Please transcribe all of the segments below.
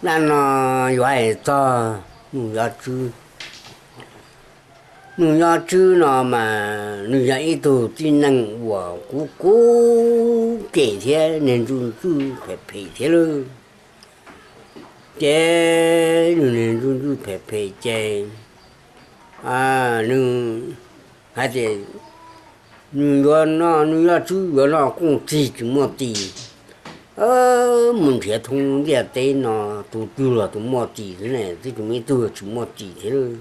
Dab no yuav hais txog Nuj Yob Tswb. Nuj Yob Tswb no mas nws yog ib tug tib neeg uas kub kub kem thiab niag ntsuj ntsuj phem phem thiab lauj. Ces nws niag ntsuj ntsuj phem phem ces nws hais tias nws yuav noj, Nuj Yob Tswb yuav noj kooj txig tsis muaj tis. Mus nrhiav thoob ntiaj teb no tus twg los tus muaj tis xwb ne, twb tsis muaj ib tug tsis muaj tis thiab.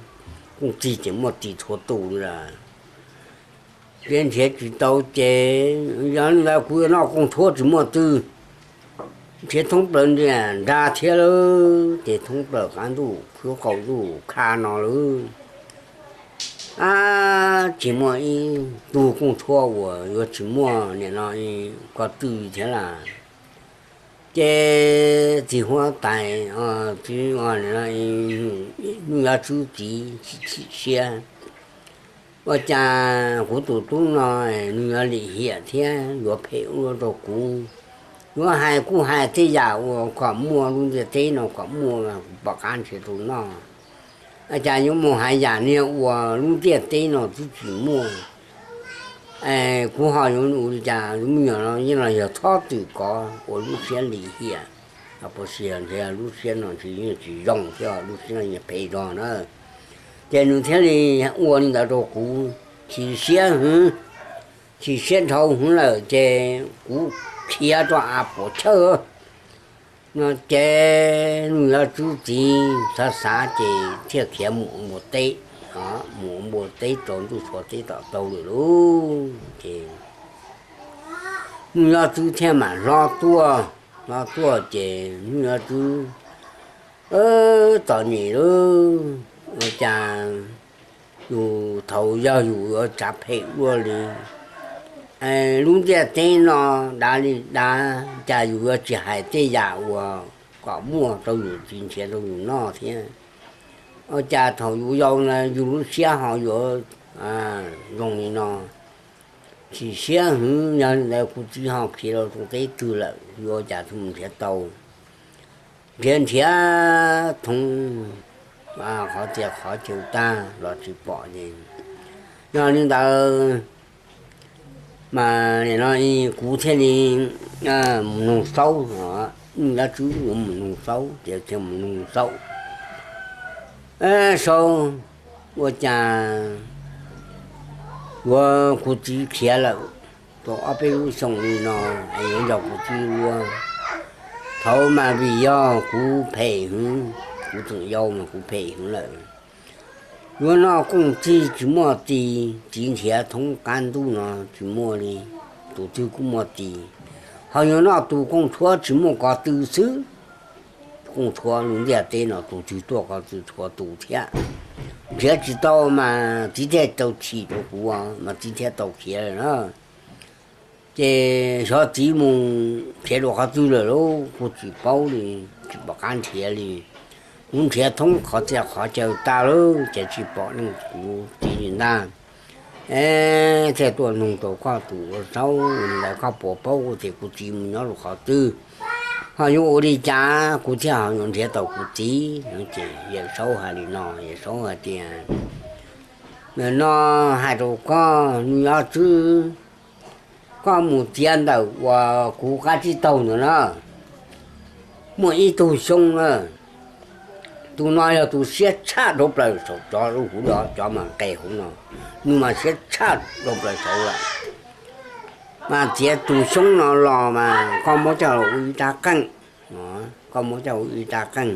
Kooj txig ces muaj tis txhua tus li lawm. Nrhiav nrhiav tsis tau ces yog li ntawd kuv yuav noj kooj txhuab tsis muaj twg. Nrhiav thoob plaws ntiaj nrag thiab lawm, ces thoob plaws qab ntuj khwb qaum ntuj kha no lawm. Ab, tsis muaj ib tug kooj txhuab uas yuav tsis muaj nim no ko tw thiab lawm. Ces txiv huab tais, txiv, Nuj Yob Tswb txiv chim chim siab, ua cas kuv tus tub no nws yuav lim hiam thiab yuav phem ua luaj rau kuv. Yuav hais kuj hais tej yam uas kom muaj lub ntiaj teb no kom muaj, kuv pom qab nrhiav rau noj. Ua cas yuav mus hais yam niag uas lub ntiaj teb no twb tsis muaj. Kuv ho yuav ua li cas, me nyuam no yeej los yog txhob txwm kov ua lub siab lim hiam, puas tsis yog nrhiav lub siab no ntshe yeej tsis zoo thiab, lub siab no yeej phem zog na. Ces nws thiaj li ua li ntawd rau kuv, chim siab hwv, chim siab dhau hwv lawm ces kuv khiav rau av puas chawj no ces Nuj Yob Tswb txiv xav xav ces thiaj khiav mus ua npua teb, mus ua npua teb rau ntuj txhua teb tom taug lawm lauj. Ces Nuj Yob Tswb thiaj mam hlob tuaj, hlob tuaj ces Nuj Yob Tswb txom nyem lauj, ua cas yus thaum yog yus yuav tsav phem luaj li, lub ntiaj teb no dav li dav, cas yus yuav tsis hais tej yam uas kom muaj rau yus txiv nrhiav rau yus noj thiab. Ua cas thaum yus yau na yus lub siab ho yuav zoo li no. Chim siab hwv, yog li ntawd kuv txiv ho khiav los rau teb twg lawm, yuav ua cas thiaj mus nrhiav tau. Nrhiav nrhiav thoob qhov txhia qhov chaw tag los tsis pom ces, yog li ntawd mas nim no kuv thiaj li mus noog Saub, Nuj Yob Tswb yuav mus noog Saub ces thiaj mus noog Saub. Saub, ua cas yuav kuv txiv khiav lawm tau ob peb lub xyoo li no es yuav nrog kuv txiv ua? Thaum mas vim yog kuv phem hwv, kuv tseem yau mas kuv phem hwv lawm. Yuav noj kooj txig tsis muaj tis, txiv nrhiav thoob qab ntuj no tsis muaj li, tus twg kuj muaj tis. Ho yuav noj tus kooj txhuab tsis muaj ko tw xwb. Kooj txhuab lub ntiaj teb no tus twg tuaj ko tw txhua tus thiab. Nrhiav tsis tau mas txiv thiaj tau chim rau kuv, mas txiv thiaj tau khiav lawm na. Ces xyov txiv mus nrhiav dua qhov twg lawm lauj, kuj tsis paub li, tsis pom qab nrhiav li. Kuv nrhiav thoob qhov txhia qhov chaw tag lawm ces tsis pom leej kuv txiv li ntag. Es thiaj tuaj nug rau koj tus ua Saub li ntawd, koj puas paub tias kuv txiv mus nyob rau qhov twg, ho yuav ua li cas kuv thiaj ho yuav nrhiav tau kuv txiv no? Ces yawm Saub hais li no, yawm Saub hais tias, nim no hais rau koj, Nuj Yob Tswb, koj mus txiav ntawm uas kuv qab tsib taug ntawd na, muaj ib tug xyoob na, tus no yog tus siab tshaj dhau plaws saum cov lub hauv, cov mas nqes hauv no, nws mas siab tshaj dhau plaws saud lawm. Mas txiav tus xyoob no los mas koj muab coj los ua ib rab qeej, koj muab coj ua ib rab qeej.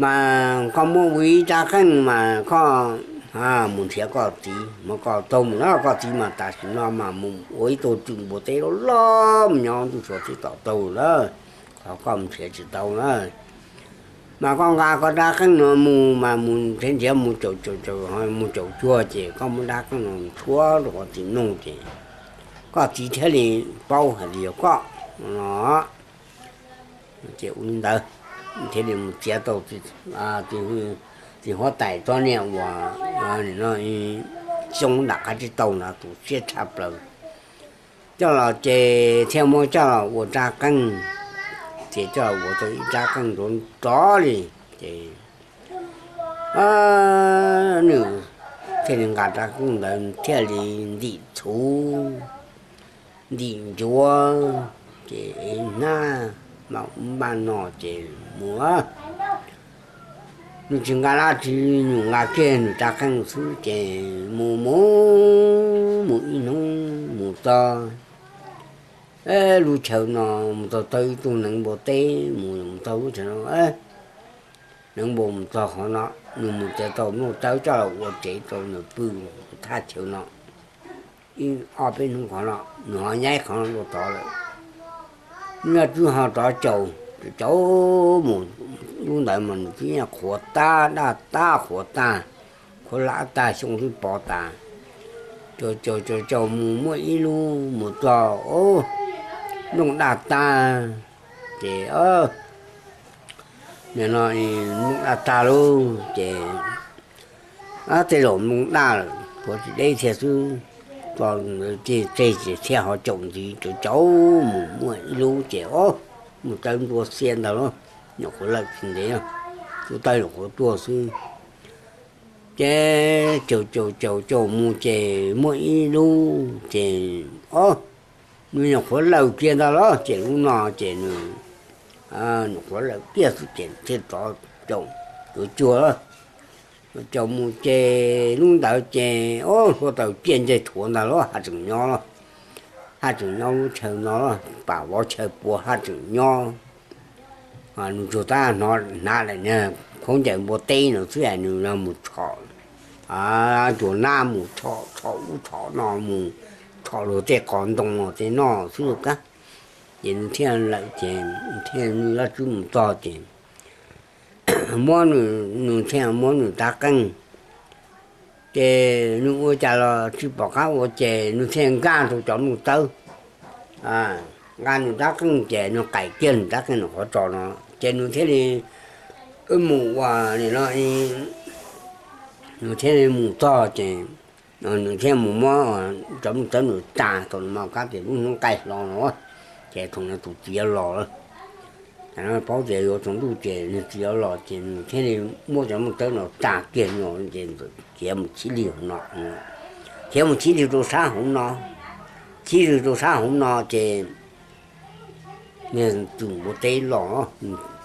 Mas koj muab ua ib rab qeej mas koj mus nrhiav koj txiv, mas koj taug mus na, koj txiv mas tam sim no mas mus ua ib tug tswm npua teb loj loj mus nyob ntuj txhua teb tom taug lawm, qhov koj mus nrhiav tsis tau na. Mas koj nqa koj rab qeej no mus mas mus nrhiav nrhiav mus caum caum caum, mus caum cuag ces koj muab rab qeej no tshuab rau koj txiv noog ces koj txiv thiaj li paub hais tias yog koj no. Ces ua li ntawd thiaj li mus txiav tau txiv huab tais txob niag uas xyoob nram qab tsib taug no tus siab tshaj plaws coj los ces thiaj muab coj los ua rab qeej, ces coj ua tau ib rab qeej nrov nrov li. Ces nws thiaj li nqa rab qeej ntawd thiaj li ntim txhuv, ntim ncuav, ces hnab mas ub npaj no ces mus. Nws tsis nqa dab tsi, nws nqa kiag nws rab qeej xwb ces mus mus mus ib hnub mus txog lub chaw no, mus txog tau ib tug neev npua teb, mus mus txog lub chaw no, neev npua mus txog qhov no, nws mus txiav tau nplooj tsawb coj los ua tsev rau nws pw thaj chaw no ib ob peb hnub qhov no, nws ho nyaib qhov no dua tod lawm. Nws yog twb ho rov caum, caum mus lub ntawd mas nws twb yeej qhuav tag, daj tag qhuav tag, qhuav lam tag, xyoo twb pov tas. Caum caum caum caum mus muaj ib lub mus txog, nplooj daj tag, ces nim no nplooj daj tag lauj, ces tej zaum nplooj daj lawm, qhuav tsis deb thiab xwb. Tso ntawd ces thiaj ho caum ntxiv, caum caum mus muaj ib lub ces mus txawb ntua xiab ntag lauj, nyuam qhuav lawm tsis ntev, tub tawb nyuam qhuav tuaj xwb. Ces caum caum caum caum mus ces muaj ib lub ces, o, nws nyuam qhuav lawm kiag ntag lauj, ces lub no ces nws nyuam qhuav lawm kiag xwb ces thiaj rov caum, caum cuag, caum mus ces lub ntawd ces, o, hluav taws ciaj ntseg thuav ntag lauj, haj tseem nyob, haj tseem nyob lub chaw no, pam vov chaw pua haj tseem nyob. Nws tsuas tab hnav daim niag khaub ncaws npua teb no xwb es nws mus tshom, cuas nab mus tshom, tshom ub tshom no, mus tshom luag tej qos ntoo tej no xwb kab. Ces nws thiaj lawm ces thiaj nws dab tsi mus txog ces muab, nws thiaj muab nws rab qeej. Ces nws ua cas los tsis pom qab ua ces nws thiaj nkag rau cov nplooj tsawb, nqa nws rab qeej ces nws qaim kiag nws rab qeej nws qhov tso no, ces nws thiaj li mus ua li no, nws thiaj li mus txog ces nws thiaj mus muab cov nplooj tsawb nws tsa tau nws mas kab ces lub hnub qaij hlo no, ces thaum no tus txiv yuav los lawm. Paub tias yuav tsaus ntuj ces nws txiv yuav los ces nws thiaj li muab cov nplooj tsawb no tsa kiag no ces khiav mus chib lig no, khiav mus chib lig rau sab hauv no, chib lig rau sab hauv no ces niag txiv npua teb los,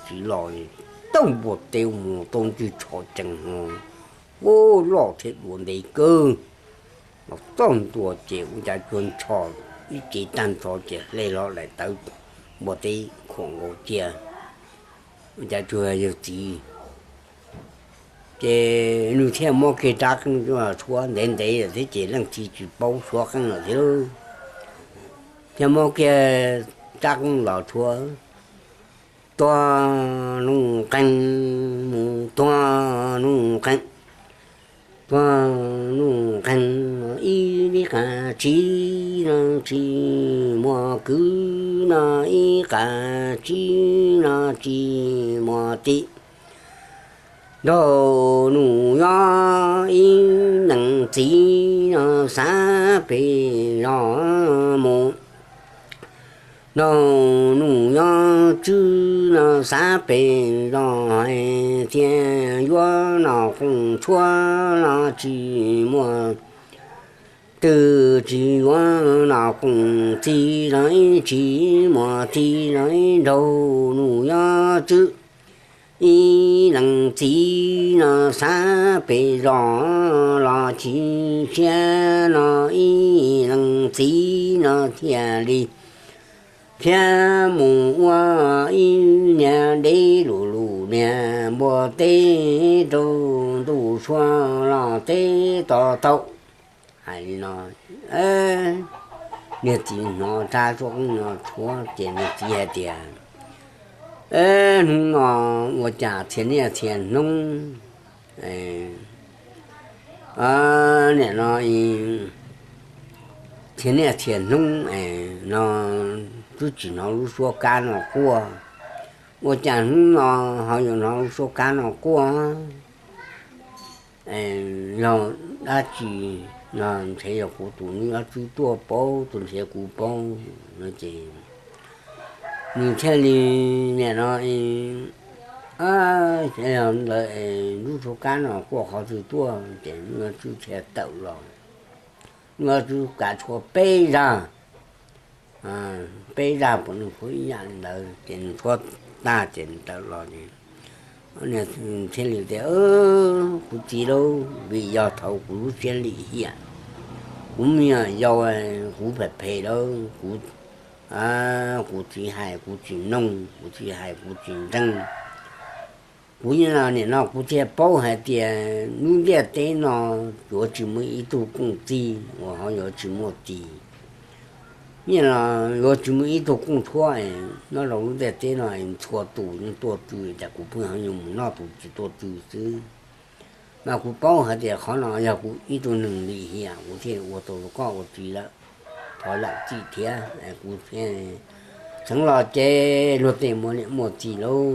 txiv los, tau npua teb mus tau ntswg tsho tsees ho, u, loj thiab dua ntev kawg. Los txog ntua ces ua cas cuag ntsho ib ce tag nrho ces hle hlo daim tawv npua teb khuam nkaus cia, ua cas cuag yawg txiv. Ces nws thiaj muab kiag rab qeej tshuab ntev ntev lawm thiab ces leej txiv tsis paub tshuab qeej lawm thiab lauj. Thiaj muab kiag rab qeej los tshuab, tuag nug qeej, mus tuag nug qeej, tuag nug qeej, ib li qab tsi no tsis muaj kwv no, ib qab tsi no tsis muaj tij. Nraug nus yog ib leej txiv no xav pes zog mus. Nraug nus yog tswb no xav pes zog hais tias yuav noj qooj tshuab los tsis muaj twg, tsis yuav noj qooj txiv los ib tsis muaj txiv los ib. Nraug nus yog tswb ib leej txiv no xav pes zog los tsis siab no, ib leej txiv no thiaj li khiav mus ua ib niag deb lus lus niag npua teb rau ntuj sua los teb to taub. Hais li no, niag txiv hnov rab tshuab qeej no tshuab ces niag txiv hais tias, hnub no ua cas txhia niaj txhia hnub, nim no txhia niaj txhia hnub no twb tsis hnov lub suab kab no quaj, ua cas hnub no ho yuav hnov lub suab kab no quaj? Yog dab tsi no? Ntshe yog kuv tus me nyuam tswb tuaj paub, tus nrhiav kuv paub no ces Nws thiaj li nim no, ntawd lub tshuab kab no quaj qhov twg tuaj ces Nuj Yob Tswb thiaj tawm los. Nuj Yob Tswb kav tshuab peb zag, peb zag puas nws tshuab ib yam li ntawd ces nws tshuab tag ces nws tawm los ces thiaj li tias, Kuv txiv lauj, vim yog thaum kuv lub siab lim hiam, kuv me nyuam yaus, kuv phem phem lawm, kuv, kuv txiv hais kuv tsis mloog, kuv txiv hais kuv tsis ntseeg. Kuv nim no kuv thiaj paub hais tias lub ntiaj teb no yuav tsis muaj ib tug kooj txig uas ho yuav tsis muaj txiv. Nim no yuav tsis muaj ib tug kooj tshuab nyob rau lub ntiaj teb no, txhua tus yeej tuaj tw, cas kuv pheej ho yuav mus noj tus tsis tuaj tw xwb. Mas kuv paub hais tias qhov no yog kuv ib tug neeg lim hiam kuv thiaj ua tau rau koj ua txiv lawm. Thov zam txim thiab, kuv thiaj txeev los ces luag tej muaj niam muaj txiv lauj,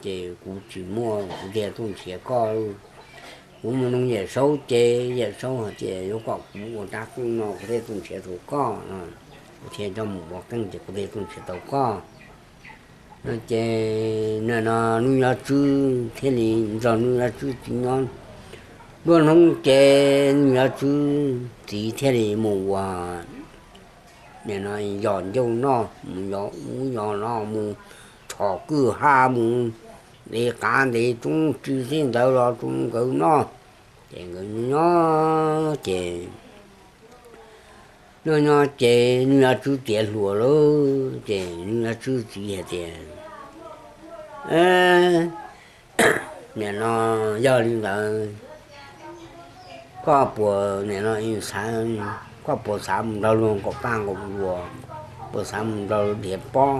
ces kuv tsis muaj, kuv thiaj tuaj nrhiav koj. Kuv mus noog Yawm Saub ces Yawm Saub hais tias yuav kom kuv ua rab qeej no kuv thiaj tuaj nrhiav tau koj no, kuv thiaj coj mus ua qeej ces kuv thiaj tuaj nrhiav tau koj no. Ces nim no Nuj Yob Tswb thiaj li nrog Nuj Yob Tswb txiv nyob nruab hnub ces Nuj Yob Tswb txiv thiaj li mus ua nim no yos ncauj noj, mus yos ub yos no, mus tshom kwj ha, mus ntes qav ntes roob ris tej ntawd los rau nkawd noj. Ces nkawd nyob ces nyob nyob ces Nuj Yob Tswb tiav hluas lawm ces Nuj Yob Tswb txiv hais tias, nim no yog li ntawd, koj puas nim no, koj puas xav mus nrog luag nkaum paj nkaum duas, puas xav mus nrog luag nrhiav pob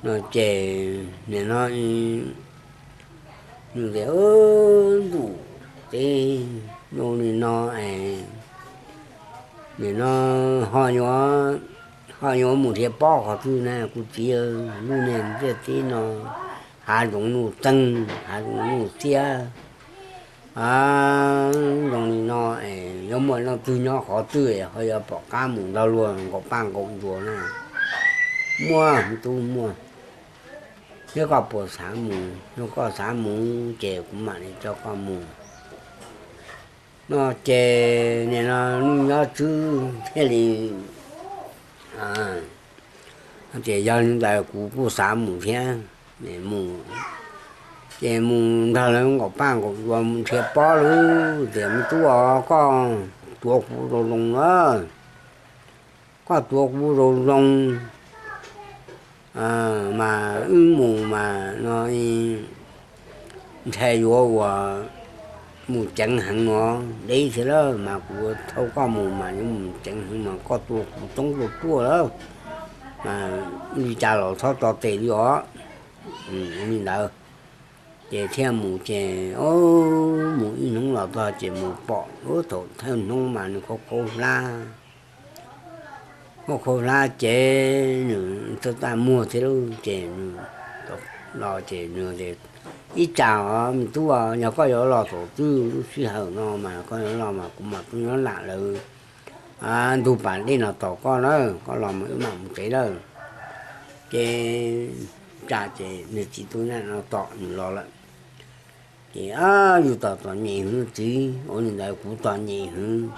no? Ces nim no nws tias, Ntuj, teb zoo li no es nim no ho yuav, ho yuav mus nrhiav pob qhov twg na kuv txiv? Lub niag ntiaj teb no hav zoov nuj txeeg, hav zoov nuj xiab, zoo li no es yuav muaj leej twg nyob qhov twg ho yuav pom qab mus nrog luag nkaum paj nkaum duas na? Muaj, tub, muaj. Thiab koj puas xav mus? Yog koj xav mus ces kuv mam li coj koj mus no. Ces nim no Nuj Yob Tswb thiaj li tias, Yog li ntawd kuv kuj xav mus thiab. Mus ces mus nrog lawv nkaum paj nkaum duas mus nrhiav pob lauj. Tias, Me tub os, koj tuav kuv zoo zoo na, koj tuav kuv zoo zoo mas wb mus mas no ntshai yuav ua mus ceev heev os, deb thiab lawm mas kuv thauj koj mus mas yuav mus ceev heev mas koj tua kuv toob tua tuaj lawm, li cas los txhob tso tes li os. Li ntawd ces thiaj mus ces mus ib hnub los txog ces mus pom thaum thawj hnub mas nws khaub khaub hlab, khaub khaub hlab ces nws txawj taj muag thiab lauj. Ces nws los ces nws tias, Ib tsam os me tub, yog koj yuav los thaum twg lub sij hawm no mas koj yuav los mas kuv mam tub nyob lam lawv ntug pas dej no tos koj na, koj los mas wb mam mus tsev lawm. Ces tsam ces nws txiv tub nyob no tos nws los lawm. Ces, Yus txom txom nyem hwv txiv. Ua li ntawd kuv txom nyem hwv,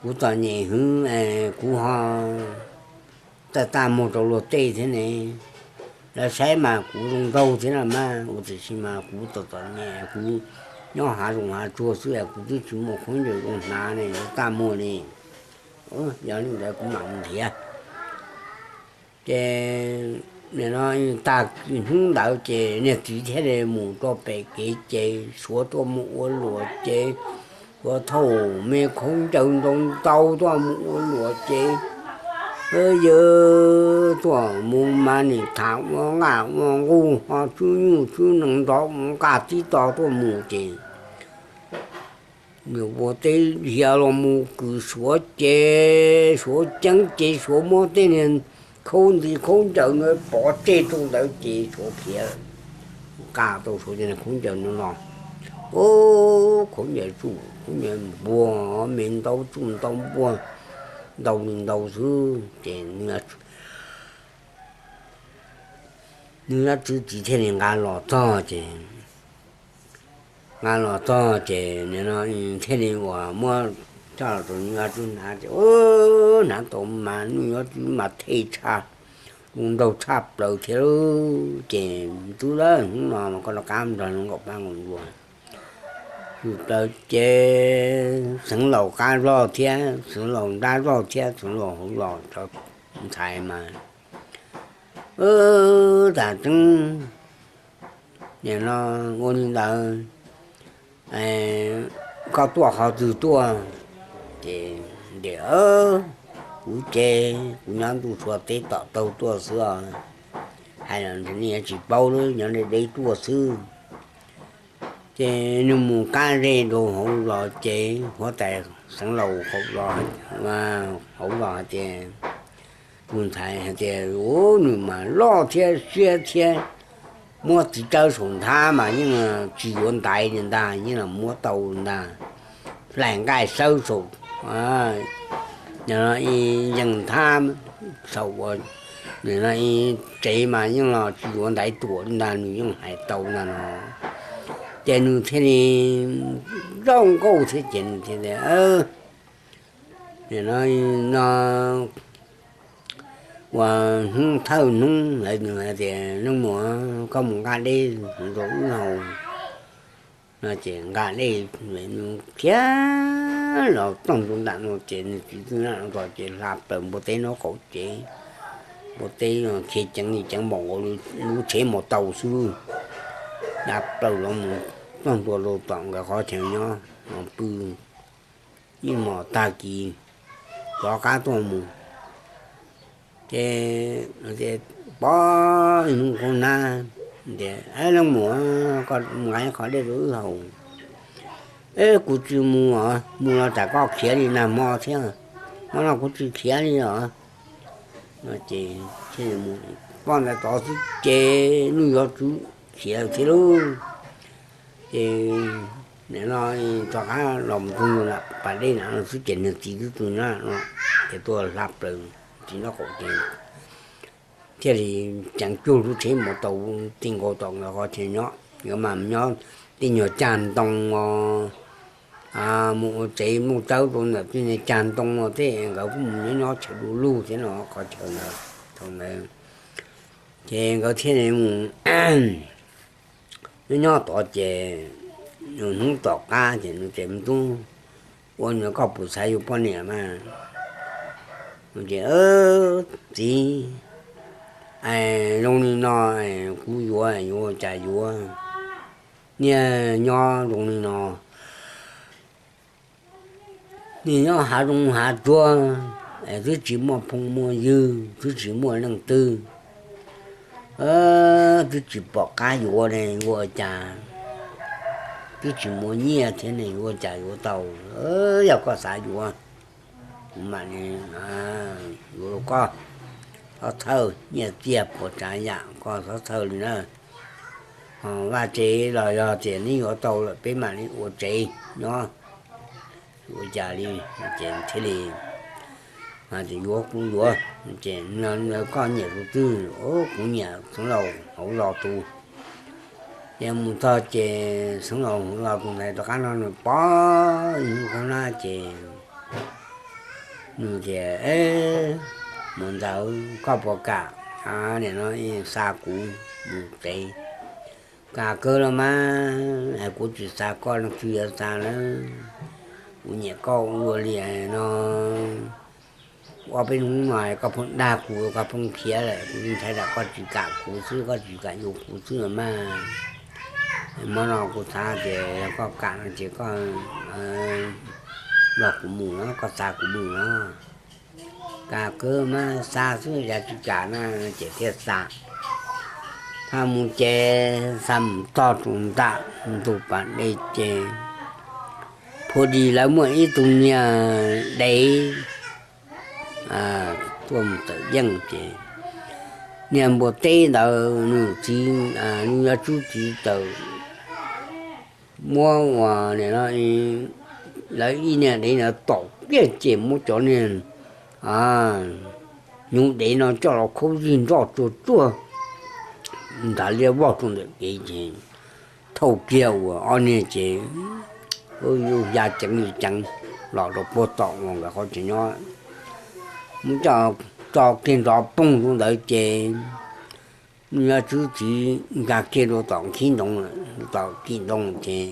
kuv txom nyem hwv, kuv ho txawj taj muag rau luag tej thiab ne. Lawv saib mas kuv zoo nraug thiab na mas ua tiam sis mas kuv txom txom nyem, kuv nyob hav zoov hav tsuag xwb es kuv twb tsis muaj khaub ncaws zoo hnav ne, yuav taj muag li. Yog li ntawd kuv mam mus nrhiav. Ces nim no tag kis hnub ntawd ces niag txiv thiaj li mus rau pem kev ces suav tuaj mus ua luam ces suav thauj me khaub ncaws ntau ntau tuaj mus ua luam ces yawg tuaj mus mas nim tham ua nqaj ua nqug ho tswb nyuj tswb nees nrov ua nqaj tib to tuaj mus ces nws ua teb dhia los mus kws suav ces suav ceeb ces suav muab tej niag khaub nti khaub ncaws no pov tseg rau ntawd ces suav khiav, nqa tau suav tej niag khaub ncaws no los. Khaub ncaws tsuj khaub ncaws npua, me ntau tsuj ntau npua, ntau li ntau xwb ces nws Nuj Yob Tswb txiv thiaj li nqa los txog ces, nqa los txog ces nim no thiaj li uas muab coj los rau Nuj Yob Tswb hnav ces, hnav tau mas Nuj Yob Tswb mas thej tshaj, zoo nraug tshaj plaws thiab lauj. Ces, Tswb lauj, hnub no koj rov qab nrog luag nkaum pab nkaum npua, tshaj plaws ces Xeev Laus qab zog thiab Xeev Laus nrab zog thiab Xeev Laus hauv zos cov ntxhais mas txawm tseeb, nim no ua li ntawd, koj tuaj qhov twg tuaj? Ces, Ntiam, kuv ces kuv nyob ntuj tshua teb tom taug tuaj xwb os. Hais los nej tsis paub li, nyob deb deb tuaj xwb. Ces nws mus qab zej rau hauv zos ces huab tais Xeev Laus hauv zos hais tias, tus ntxhais hais tias, Ub, nws mas loj thiab siab thiab, muab txiv tsawb saum nthab mas yeej tsis yuav ntaiv li ntag, yeej los muab tau ntag. Hlais nqaij sawb saum, yees nthab saum, tsev mas yeej los tsis yuav ntaiv tuam li ntag, nws yeej hais tau ntag no. Ces nws thiaj li zoo nkauj thiab ces nws thiaj li, nim no, no ua hnub thawj hnub ntawd nws hais tias, Leej muam, koj mus nqa dej rau wb haus. No ces nqa dej khiav los txog ntua nram no ces nws txiv twb nyob ntawd ces hla plaws npua teb nyob qaum tsev. Npua teb khiav ceev li ceev npaum nkaus li lub tsheb mus tau xwb. Hla plaws los mus txog ntua rau tom nkawd qhov chaw nyob, pw ib hmos tag kis rov qab tuaj mus. Ces pom ib hnub qub hnab tias, Leej muam, koj mus nqa ib qho dej rau wb haus. Es kuv tsis mus os, mus los tsam koj khiav li nag hmo thiab, hmo no kuv tsis khiav li os. No ces thiaj li mus, poj ntawd tod xwb ces Nuj Yob Tswb khiav thiab lauj. Ces nim no rov qab los mus txog ntua pas dej na no xwb ces nws txiv twb tu nyob no, ces tuaj hla plaws txiv nyob qaum ces thiaj li ceev cuag lub tsheb mus tau ti nkaus tom nkawd qhov chaw nyob. Nkawd mas nyob tej nyuag cag ntoo os, mus ua tsev muaj tsawb rau ntawm tej niag cag ntoo no tej nkawd kuj mus nyob nyob chaw du lug thiab no qhov chaw ntawd thaum ntawd. Ces nkawd thiaj li mus nyob nyob tod ces nws hnub tom qab ces nws tias, Me tub, ua li no koj puas xav yuav poj niam mas? Ces, Txiv, zoo li no kuv yuav, yuav ua cas yuav. Niaj nyob zoo li no, niaj nyob hav zoov hav tsuag, twb tsis muaj phooj muaj ywg, twb tsis muaj leej twg, twb tsis pom qab yuav ne, yuav ua cas? Twb tsis muaj nyiaj thiab ne, yuav ua cas yuav tau? Yog koj xav yuav, kuv mam li yuav rau koj. Txhob txhawj, nyiaj txiag puas tsav yam koj txhob txhawj li na. Vaj tsev los yog tias neb yuav tau lawm peb mam li ua tsev nyob, ua cas li. Ces thiaj li tias, Yuav kuv yuav. Ces, Koj nyiam tus twg? Kuv nyiam Xeev Laus hauv zos tus. Ces mus txog ces Xeev Laus hauv zos tus ntxhais rov qab no nws pom ib hnub qub hnab ces nws tias, Muam ntxawm, koj puas kam nim no xa kuv mus tsev? Kam kawg los mas, kuv tsis xa koj leej twg yuav xa na. Kuv nyiam koj ua luaj li no, ob peb hnub no koj pheej dag kuv, koj pheej khiav lawm, kuv yeej ntshai tsam koj tsis kam kuv xwb, koj tsis kam yuav kuv xwb los mas. Hmo no kuv xav tias yog koj kam no ces koj nrog kuv mus, koj xa kuv mus no. Kam kawg mas, xa xwb, yog tsis kam na. Ces thiaj xa, xa mus ces xa mus txog rau ntawm ntug pas dej ces, phu dis lawv muaj ib tug niag dev tuaj mus tawm yeej ces niag npua teb ntawd nws txiv, nws yog Tswb txiv txawm muab ua nim no lawv ib niag dev ntawd tom kiag ces muab cov niag hnyuv dev no coj los khaub zig nroj tsuag tsuag ntav liab vog rau ntawm kev ces thauj kiag uas ob niag ces ya ceev li ceev los rau puag tom uas nkawd qhov chaw nyob, muab coj tso kiag nrov poog rau ntawd ces Nyob Tswb txiv nkag kiag rau tom khib ntoo, tom kim ntoo ces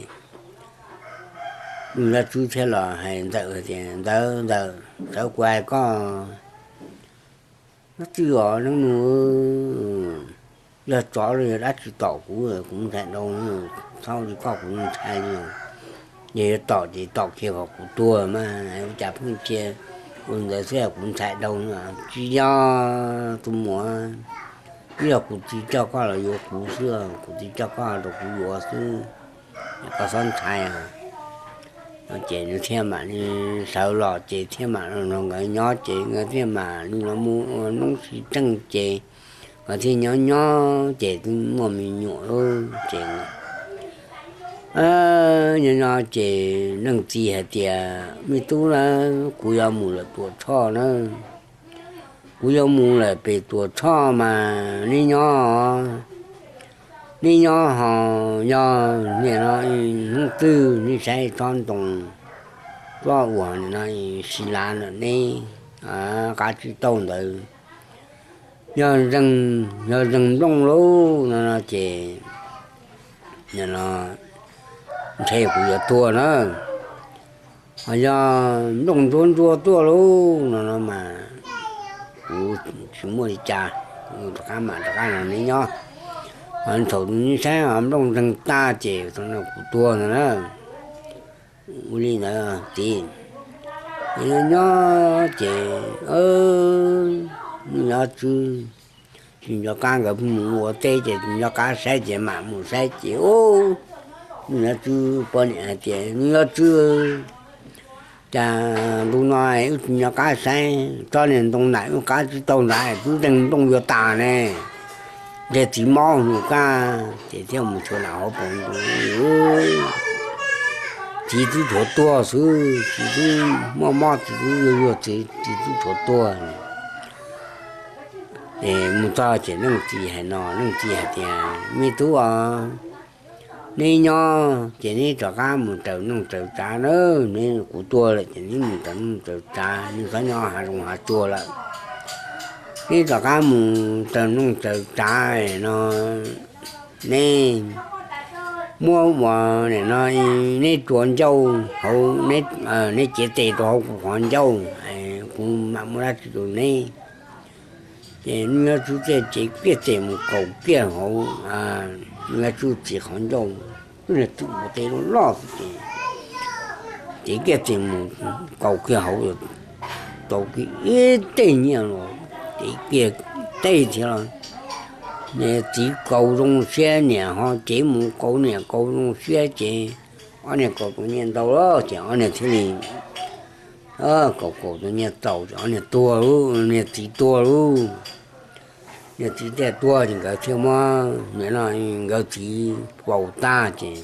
Nyob Tswb thiaj los hais Ntxawm tias, Ntxawm, Ntxawm, txawm kuv hais koj, Nyob Tswb os, Nyob Nug, yog tsov los yog dab tsi tom kuv, kuv ntshai dhau, txhob li koj kuv ntshai li. Yog yuav tom ces tom kiag kom kuv tuag mas, ua cas pheej cia ua ntawd xwb, kuv ntshai dhau. Tsis yog tus muam, twb yog kuv txiv coj koj los yuav kuv xwb, kuv txiv coj koj rau kuv yuav xwb, koj txhob ntshai. Ces nws thiaj mam li sawv los ces thiaj mam los nrog nkawd nyob ces nkawd thiaj mam li los mus ua noob sib txeej ces nkawd thiaj nyob nyob ces twb muaj me nyuam lawm ces nyob nyob ces leej txiv hais tias, Me tub na, kuv yuav mus lawm Tuam Tshoj na, kuv yuav mus lawm pem Tuam Tshoj mas neb nyob, neb nyob ho yog nim no hnub twg neb saib tsob ntoo, tsob uas nim no si lav ntawm neb qab tsib taug ntawd, yog zeeg, yog zeeg nplooj lauj no no ces ntshe kuv yuav tuag na. Ho yog nplooj ntsuab ntsuab tuaj lauj no no mas kuv tsis muaj li cas, rov qab mam rov qab los neb nyob. Ho thaum neb saib nplooj zeeg tag ces thaum no kuv tuag ntag na. Ua li ntawd txiv, nyob nyob ces Nyob Tswb, tsis nco qab nkawd mus ua teb ces tsis nco qab saib ces mam mus saib ces ub, Nyob Tswb poj niam hais tias, Nyob Tswb, cas ntu no wb tsis nco qab saib tsob niag ntoo nram wb qab tsib taug ntawd twb zeeg nplooj yuav tas ne, ntshe txiv mob hnub kab ces thiaj mus xyuas nram hauv paus ntoo, txiv twb tshuav tuag xwb, txiv twb mob mob, txiv twb yuag yuag, txiv twb tshuav tuag. Ces mus txog ces leej txiv hais no, leej txiv hais tias, Me tub os, neb nyob ces neb rov qab mus raws neej raws tsav na, neb, kuv tuag lawm ces neb mus raws neej raws tsav, neb txhob nyob hav zoov hav tsuag lawm. Neb rov qab mus raws neej raws tsav no, neb muab uas nim no neb tsuav ncauj hauv, neb cev tes rau hauv kuv qhov ncauj, kuv mam muab dab tsi rau neb. Ces Nyob Tswb thiaj cev kiag tes mus kaus kiag hauv Nyob Tswb txiv qhov ncauj, twb yog txwm ua teb loj loj xwb ces cev kiag tes mus kaus kiag hauv, tau kiag ib teg nyiaj los, cev kiag teg thiab los, niam txiv kaus zoo siab, niam ho cev mus kaus, niam kaus zoo siab ces ob niag kaus tau nyiaj ntau lawm ces ob niag thiaj li kaus kaus tau nyiaj txaus ces ob niag tuag lauj, niag txiv tuag lauj. Niag txiv thiaj tuag ces nkawd thiaj muab, nim no nkawd txiv faus tag ces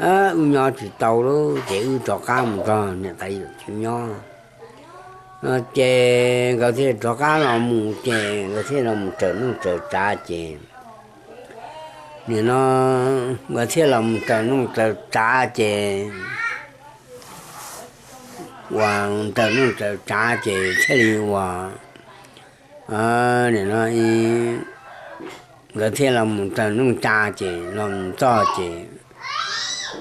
wb nyob tsis tau lauj ces wb rov qab mus nrog niam tais yawm txiv nyob. Ces nkawd thiaj rov qab los mus ces nkawd thiaj los mus raws neej raws tsav ces, nim no nkawd thiaj los mus raws neej raws tsav ces, uas raws neej raws tsav ces thiaj li uas, nim no nkawd thiaj los mus raws neej tsa ces los mus txog ces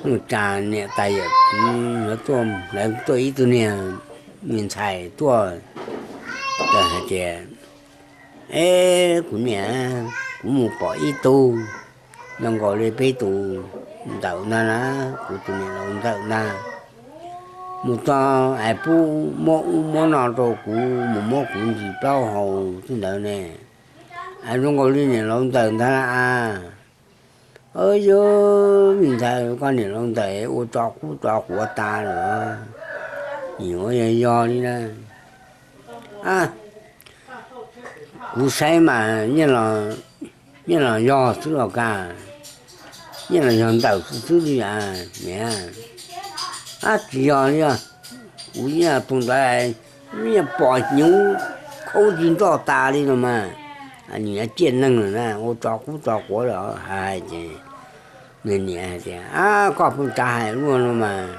neej tsa niam tais yawm txiv tuaj, lawv tuaj ib tug niag me ntxhais tuaj, hais tias, E kuv niam, kuv mus pom ib tug zoo nkaus li peb tus ntxawm ntag na, kuv tus niam laus ntxawm ntag. Mus txog es pub muab ub muab no rau kuv, mus muab kuv ntsis plaub hau xwb ntawd ne, es zoo nkaus li niam laus ntxawm ntag na. Yog me ntxhais, koj niam laus ntxawm ua tsov qub tsov quav tas lawm, yuav yog yog li na. Kuv saib mas yeej los yog xwb los kag, yeej los yog ntawm xwb xwb li a. Niam, ab tsis yog li os, kuv yeej tus ntawd yeej pom hnyuv khaub zig nroj tas li no mas. nws yuav ciaj neeg lawm na, ua tso qub tso quav lawm hais ces nws niam hais tias, Ab, koj puas tsav hais luaj no mas,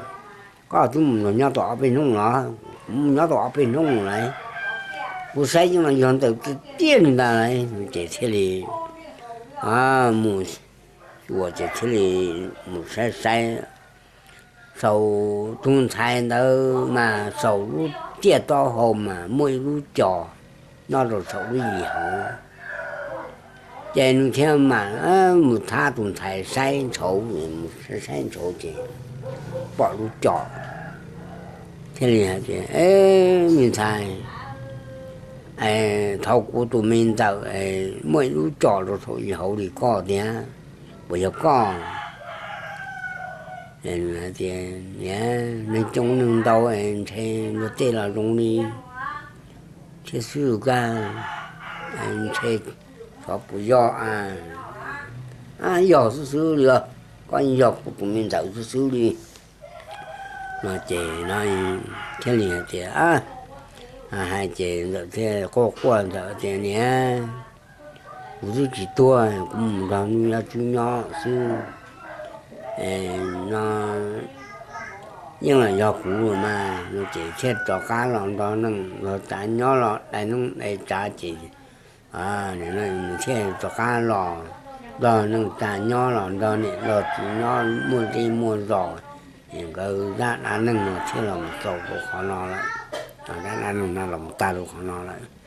koj twb mus nrog nyob tau ob peb hnub los, kuv mus nyob tau ob peb hnub lawm, kuv saib cov no yog ntawm tiag tiag li ntag lauj. Ces thiaj li mus, ua ces thiaj li mus saib saib saum tus ntxhais ntawd mas saum lub tiaj taub hau mas muaj ib lub co nyob rau saum lub yim hauv. Ces nws thiaj mam mus thab tus ntxhais saib ntshauv, mus saib ntshauv ces pom lub co, thiaj li hais tias, Me ntxhais, thaum kuv tus me ntxawm muaj ib lub co rau saum yim hauv li koj tiag, puas yog koj? Nws hais tias, Niam, neeg coob neeg ntau, ntshe luag tej los zoo li thiab xwb kag, ntshe xyov puas yog. Ab, yog xwb xwb li os, koj yog kuv tus me ntxawm xwb xwb li no ces no thiaj li hais tias, hais ces ntxawm thiaj quaj quaj, ntxawm tias, Niam, kuv twb tsis tuag, kuv mus nrog nws yuav tswv nyob xwb no, yeej los yog kuv mas no ces thiaj rov qab los nrog neej nrog tsav nyob los dai neej dai tsav ces nws thiaj rov qab los nrog neej tsav nyob los nrog niam nrog txiv nyob muaj zej muaj zos, nkawd zaj dab neeg no thiaj los mus xaus rau qhov no lawm. Zaj dab neeg no los mus tag rau qhov no lawm.